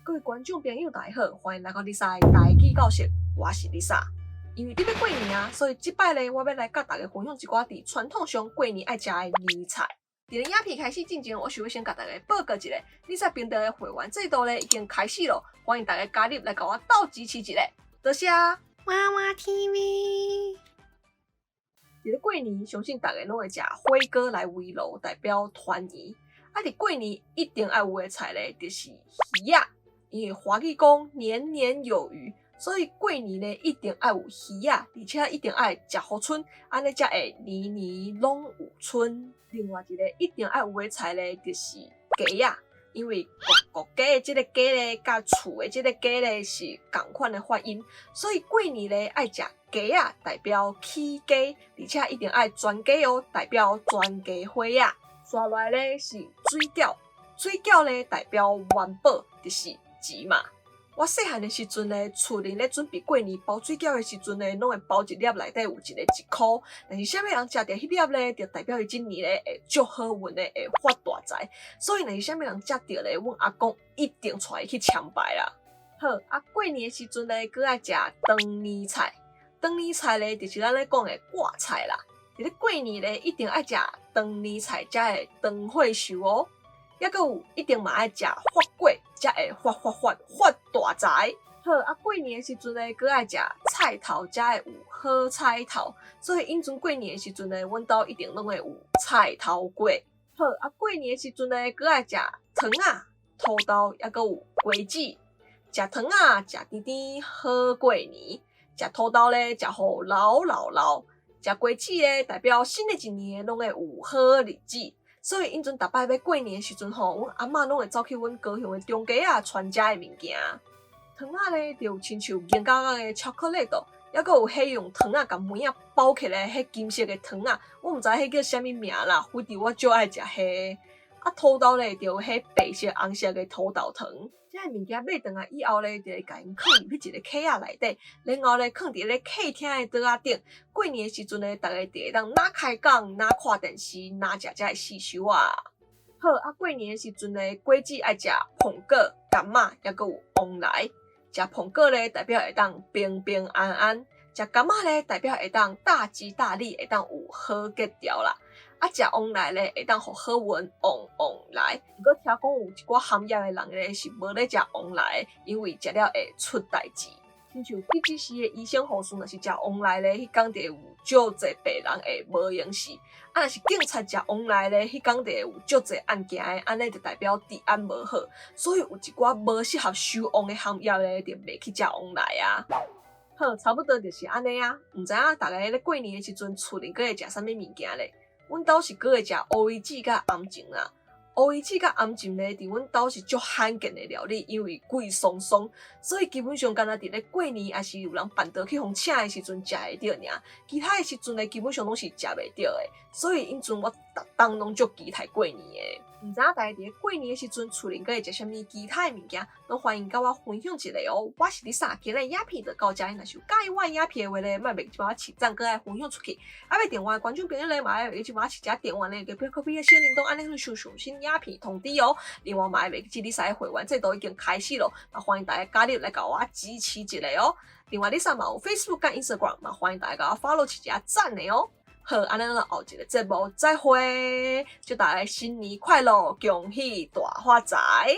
各位觀眾朋友，大家好，歡迎來到麗莎的台語教室，我是麗莎。因為咧欲過年啊，所以這擺咧，我欲來佮大家分享一寡佇傳統上過年愛食的年菜。佇咧影片開始進前，我想欲先共大家報告一下，麗莎頻道的會員制度咧已經開始囉，歡迎大家加入來共我鬥支持一下，多謝。娃娃 TV。佇咧過年，相信大家攏會食火鍋來圍爐，代表團圓。啊，佇過年一定愛有的菜咧，就是魚仔。因為華語講年年有餘，所以過年呢一定愛有魚仔，而且一定愛食予賰，按呢才會年年攏有春。另外一个一定愛有的菜咧，就是雞仔，因為國國雞的這个雞咧，佮厝的這个家咧是仝款的發音，所以過年咧愛食雞仔，代表起家，而且一定愛全家哦，代表全家伙仔。紲落來咧是水餃，水餃咧代表元寶，就是錢嘛。我細漢的時陣咧，厝裡咧準備過年包水餃的時陣咧，攏會包一粒，內底有一个一箍。但是啥物人食著彼粒咧，就代表伊這年咧會足好運的，會發大財。所以若是啥物人食著咧，阮阿公一定帶伊去參拜啦。好，啊過年的時陣咧，閣愛食長年菜。長年菜咧，就是咱咧講的掛菜啦。佇咧過年咧，一定愛食長年菜，才會長歲壽哦。抑閣有一定嘛愛食發粿，才會發發發發大財。好，啊過年的時陣咧，閣愛食菜頭，才會有好彩頭。所以彼陣過年的時陣咧，阮兜一定攏會有菜頭粿。好，啊過年的時陣咧，閣愛食糖仔、土豆，抑閣有瓜子。食糖仔，食甜甜，好過年。食土豆咧，食予老老老。食瓜子咧，代表新的一年攏會有好日子。所以彼陣逐擺欲過年的時陣吼，阮阿嬤攏會走去阮高雄的中街仔傳遮的物件。糖仔咧，就有親像硬膠膠的巧克力豆，抑閣有彼用糖仔共梅仔包起來彼金色的糖仔，我毋知彼叫啥物名啦，反正我足愛食彼个。啊，土豆咧，就有彼白色、紅色的土豆糖。這个物件買轉來以後咧，就會共𪜶囥入去一个盒仔內底，然後咧囥佇咧客廳的桌仔頂。過年的時陣咧，逐家就會當若開講、若看電視、若食這个四收仔。好，啊過年的時陣咧，果子愛食蘋果、柑仔，抑閣有旺來。食蘋果咧，代表會當平平安安；食柑仔咧，代表會當大吉大利，會當有好結條啦。啊，食旺來咧，會當予好運旺旺來。毋過聽講有一寡行業的人咧是無咧食旺來的，因為食了會出代誌。親像急診室的醫生護士，若是食旺來咧，彼工就會有足濟病人會無閒死。啊，若是警察食旺來咧，彼工就會有足濟案件的，按呢就代表治安無好。所以有一寡無適合收旺的行業咧，就袂去食旺來啊。好，差不多就是按呢啊。毋知影大家咧過年的時陣，厝裡閣會食啥物物件咧？阮兜是閣會食烏魚子佮頷鯳啦。烏魚子佮頷鯳咧，佇阮兜是足罕見的料理，因為貴桑桑，所以基本上干焦佇咧過年，抑是有人辦桌去予請的時陣食會著爾。其他的時陣咧，基本上攏是食袂著的。所以彼陣我逐冬攏足期待過年的。毋知影大家佇咧過年的時陣，厝裡閣會食啥物其他的物件，攏歡迎佮我分享一下哦。我是麗莎，今日影片就到遮，若是有佮意我的影片的話咧，莫袂記幫我揤讚，閣愛分享出去。啊，欲訂閱的觀眾朋友咧，嘛愛袂記幫我揤一下訂閱咧，閣別個小鈴鐺，按呢會收上新影片通知哦。另外嘛會袂記麗莎的會員制度已經開始咯，嘛歡迎大家加入來共我支持一下哦。另外，麗莎嘛有 Facebook 佮 Instagram，嘛歡迎大家共我 follow 揤一下讚的哦。好，按呢咱後一个節目再會，祝大家新年快樂，恭喜大發財！